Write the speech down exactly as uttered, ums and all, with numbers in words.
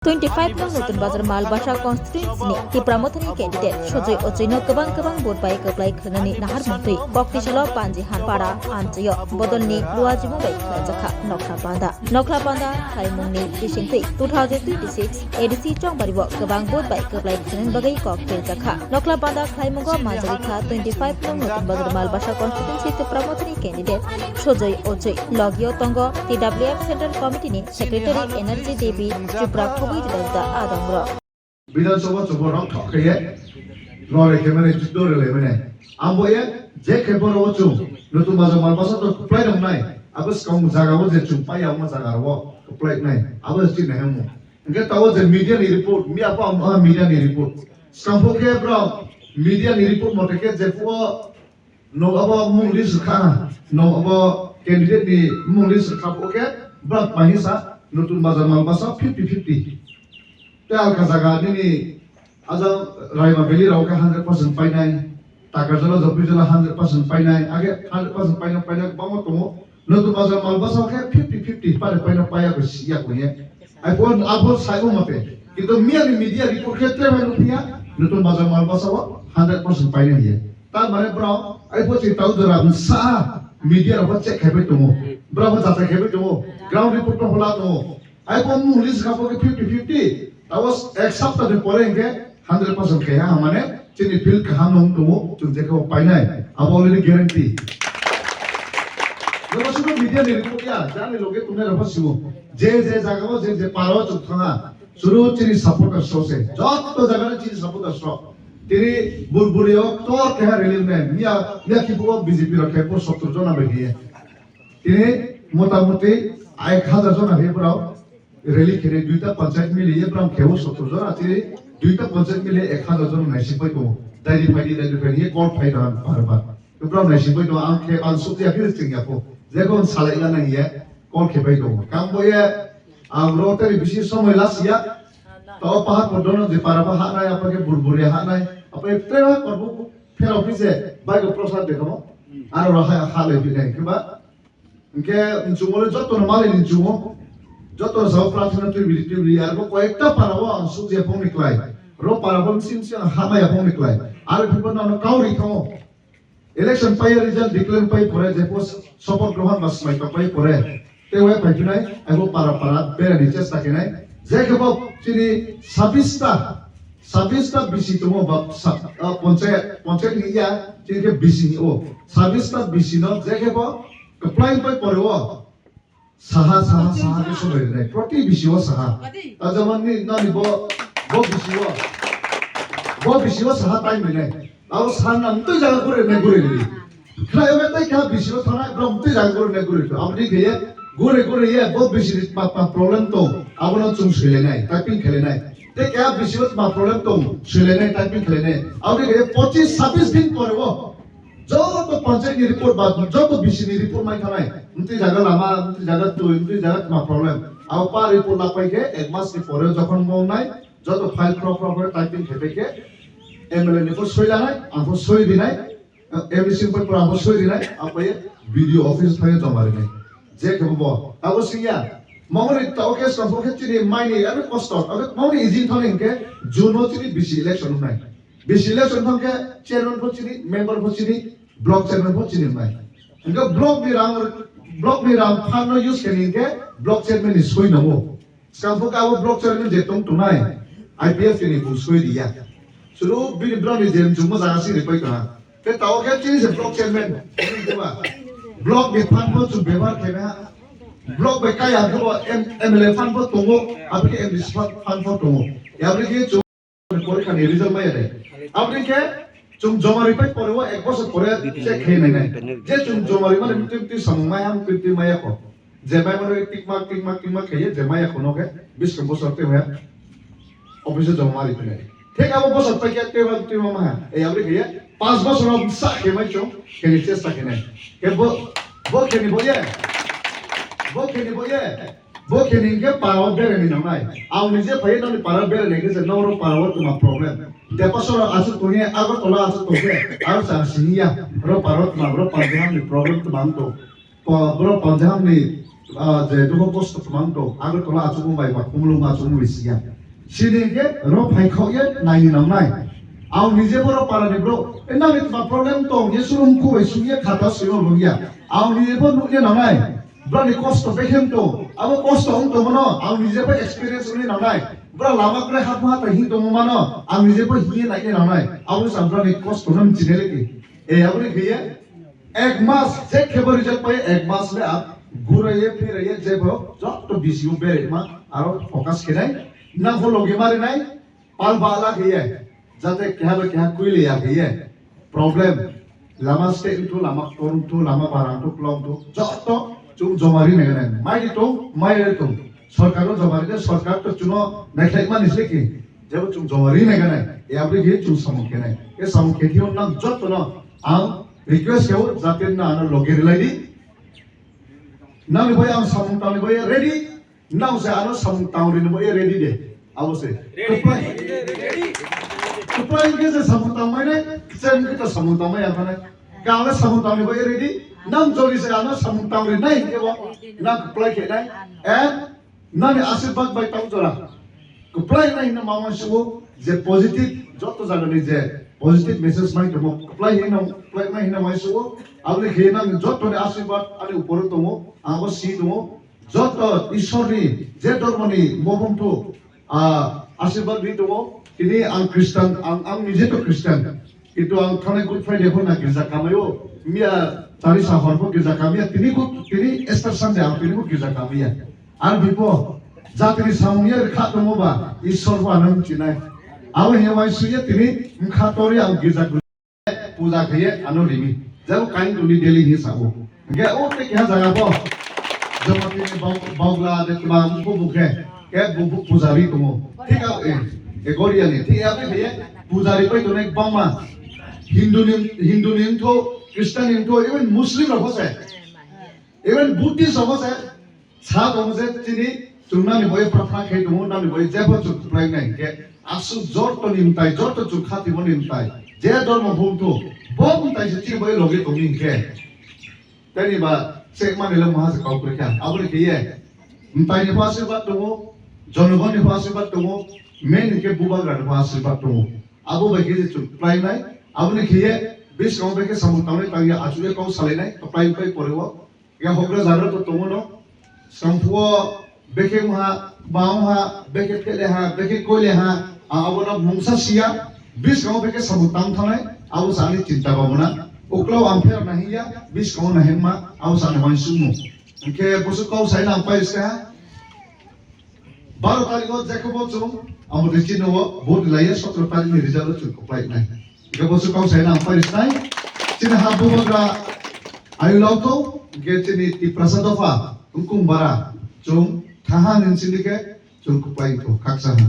Twenty five nong Nutun Bazar Malbasa constituency ni Tipra Mothani candidate Sujoi Ochoi no kwbang kwbang vote bai kwplai khwnani nahar mungtwi Koktisalo Panji Hanpara amchaio bodolni luajimung bai khwlajakha Nokhla Panda. Nokhla Panda khlaimungni bisingtwi two thousand twenty six A D C chongbario kwbang vote bai kwplai khwnani bagwi kok twijakha. Nokhla Panda khlaimungo manjagwi kha twenty five nong Nutun Bazar Malbasa constituency Tipra Mothani candidate Sujoi Ochoi. Logio tongo T W F Central Committee ni Secretary Energy Devi Chopra kubui juda juda adongrok. Bidhan Sabha chubor rok thok khe ye lore khe mane juddo rele mane. Ambo ye je khe boro o chung Nutun Bazar Malbasa to kwplai rok nai. Abo skang jaga o je chung pai ya mo jaga ro kwplai nai. Abo je chini hemu. Hingke tawo je media ni report, mi apa am media ni report. Skang pho khe bro media ni report mote khe je phuo Nok abo mung list rwkha, nok abo candidate ni mung list rwkha, bo khe bwrak mai sa Nutun Bazar Malbasa fifty fifty. Tei alka jaga nini ajang Raima Valley rok khe hundred percent painai, Takarjala, Jopijala hundred percent painai, age hundred percent painai, painai kwbangma tongo. Nutun Bazar Malbasa khe fifty fifty, pare painai paiya ko siya ko ye. Ai phone, a phone sai o mate. Kintu miya ni media report khe tre bai nukya, Nutun Bazar Malbasa o hundred percent painai ye. Tar mane bro, ai bo chini tau jora sa media rok check khai bai tongo. Bro bo jachai khai bai tongo. Ground report no hola tongo. Ai bo mung list kha bo khe fifty fifty. Tabo ek sapta ni pore hingke hundred percent khai ha mane chini field kaham no tongo, chung je khe painai. Abo already guarantee. Joto sudu media ni report ya, jani loge tumne rafa sibo. Je je jaga o je je paro chung thanga. Suru chini supporters rok se. Joto jaga ni chini supporters rok. Tini burburi o tor keha rally ne. Miya, miya kipu o B J P rok khe po sottor jona bai khe. Tini motamuti ek hajar jona khe borok rally khe duita panchayat mili ye borok khe o sottor jona. Tini duita panchayat mili ek hajar jona naising pai tongo. Dairi phaidi, dairi phaidi ye call phai rok bar bar. Borok naising pai tongo. Ang khe, ang sukya khe chingya po. Jekon salai ya nang ye call khe pai tongo. Kam bo ye Ang ro tei bisi somoi lasiya. To pahar podono je para pa hanai, apa ke burburi hanai. Apa ke tei korbu phero phise bai ko prosad de kamo. Aro ro ha ha le bi nai keba. Ke chumole joto no mali ni chumo. Joto sa prarthana tu bi tu bi ar ko ekta para wa ang suje phong ni klai. Ro para phong sim sim ha ma ya phong ni klai. Ar phi pa no kauri thamo. Election pai result declare pai pore je post support grohon ba smai pai pore. Te wai pai pinai, ai bo para para berani chesta kenai. Je khe bo chini sabista, sabista bisi tongo ba sa-, ah, panchayat, panchayat ni ya, chini khe bisi ni o. Sabista bisi no je khe bo kwplai pai pore o. Saha, saha, saha ke sobai rinai. Proti bisi o saha. Ta jemon ni, nani bo, bo bisi o. Bo bisi o saha tai minai. Abo saha na mtui jaga gure ne gure ni. Khlai o tai ka bisi o thana bro mtui jaga gure ne gure. Abo ni khe gure gure ye bo bisi ni pa, pa problem to. Abo no chung sile nai, typing khele nai. Te ka bisi o ma problem to, sile nai, typing khele nai. Abo ni khe pochis sabis din pore o. Joto panchayat ni report ba joto bisi ni report mai thanai. Mtwi jaga lama, mtwi jaga twi, mtwi jaga tma problem. Abo pa report lapai khe ek mas ni pore jokhon mongnai, joto file khro khro khro typing khe pai khe M L A ni pho soi lanai, ang pho soi rinai, M D C pai pura ang pho soi rinai, apai B D O office thai joma rinai. Je khe bo, abo singya. Mongni ta oke sa pho khe chini mai ni ano kosto, oke mongni ijin thani khe June o chini bisi election nai. Bisi election thang khe chairman pho chini, member pho chini, block chairman pho chini wngnai. Hingke block ni rang, block ni rang fund no use khe ni hingke block chairman ni soi nango. Swkang pho kabo block chairman je tong tongnai, I P F ni bung soi riya. Suru bini block ni je chungma jaga si ripai tongha. Khe tao khe chini se block chairman, block ni fund pho chung bebohar khe na. Block bai kaya khe bo M-, M L A fund pho tongo, aboni M D C fund pho tongo. Aboni khe chung Porikha ni result maya de. Aboni khe chung joma ripai pore o ek bosor pore check khe nai nai. Je chung joma rimani mtwi mtwi samung maya, mtwi mtwi maya kho. Je mai mano tik mak, tik mak, tik mak khe je maya kho no khe biskang bosor twi maya. Office o joma ri phai nai. Thik abo bosor pai khe twi mak, twi mak maya. Ei aboni khe je panch bosor no sa khe mai chung khe ni chesta khe nai. Khe bo, bo khe ni bo ye. Bo khe ni bo ye. Bo khe ni hingke para o berani nangnai. Ang nije phai noni para berani hingke je noro para o tma problem. Depasora asuk tongye, Agartala asuk tongye, aro sa siniya, ro para o tma, ro Panjaham ni problem tma ang to. Pa, bro Panjaham ni Ah, je duho kosto twmang tong, Agartala achukmung bai ba Khumulwng achukmung bai siya. Sini ke ro phai khok ye naini nangnai. Ang nije boro para ni bro, e nang ni tma problem tong, ye surum ku bai sung ye khata suyo lung ya. Ang nije bo nuk ye nangnai. Bro ni kosto behem tong, abo kosto ong tong mano, ang nije bo experience uni nangnai. Bro lama kre hap ha ta hin tong mano, ang nije bo hin ye nai ye nangnai. Abo sa bro ni kosto nam chine leki. E abo ni khiye, Ek mas, je khebo result pai, ek mas le ang guraiye phiraiye jebo joto B C O berema aro focus khenai, nang pho logi marinai, pal bala kheye, jate keha ba keha kuile ya kheye, problem, lama state to, lama korum to, lama barang to, klong to, joto chung joma ri nai nai, mai to, mai to, sorkar o joma ri, sorkar to chuno naikhlai mani se ki, jebo chung joma ri nai nai, e abri ge chung samung khenai, e samung khe thio nang joto no, ang request khe o, jate na ano loge rilai di. Nang ni bai ang samung tang ni bai ready. Nang se ano samung tang ri ni bai ready de. Abo se. Kuplai. Kuplai ke se samung tang mai nai. Chen ke ta samung tang mai ang nai. Ka ano samung tang ni bai ready. Nang jori se ano samung tang ri nai ke bo. Nang kuplai khe nai. And Nani asirbat bai tang jora. Kuplai nai hino mama suo je positive joto jaga ni je positive message mai tomo. Kuplai hino, kuplai nai hino mai suo. Aboni khe nang joto ni asirbat ani uporo tongo. Abo si tongo. Joto Ishwar ni je dormo ni mohom tu, ah, asirbat ni tongo. Tini ang Christian, ang, ang nije to Christian. Kintu ang thani Good Friday pho na girja kamaio. Miya tari sa hor pho girja kamia. Tini Good, tini Easter Sunday ang tini pho girja kamia. Ar bipo jatini samung ya kha tongo ba Ishwar pho ano chinai. Abo hiya wai suya tini mkha tori ang girja puja khaye ano rimi. Jabo kain tuni daily hi sabo. Hingke o tei keha jaga bo. Joma tini bau-, baugla de tma bo bukhe. Ke bu-, bu-, pujari tongo. Thik a, eh, eh, Goriani. Thik a, be khaye pujari pai tonai bangma. Hindu ni, Hindu ni wngtho, Christian ni wngtho, even Muslim rok bo se. Even Buddhist rok bo se. Sa tongo je chini chwng nani bai prarthana khai tongo, nani bai jepho chwng kwplai nai hingke aswk joto ni mtai, joto chwng khatimo ni mtai, je dormo phung tho, bo mtai se chini bai logi tongni hingke. Teni ba chek mani le maha se kau kwrwi kha, aboni khe ye mtai ni pha asirbat tongo, jonogon ni pha asirbat tongo, main hingke bubagra ni pha asirbat tongo. Abo bai khe je chwng kwplai nai, aboni khe ye biskango bai khe samung tangnai tangya achuk ye kau salai nai, kwplai kwplai pore o. Ya hokra jagra to tongo no. Samphuo bekhe wngha, ba wngha, bekhe phele ha, bekhe koile ha, a-, abo no mungsa siya, biskango bekhe samung tang thanai, abo sa ani chinta bhabna. Uklau ang pher nahiya, biskango nahengma, abo sa ani uansukmung. Hingke busu kau sai nang pai se ha. Baro tarikh o jekhe bo chwng, amo twi chini o vote laiya sotro tarikh ni result o chwng kwplai nai. Hingke bo chwng kok sai nang pai sinai. Chini ha bubagra ayu lauto, hingke chini Tiprasa dopha, wngkung bara, chwng thaha nin chini khe chwng kwplai tho, khaksa ha.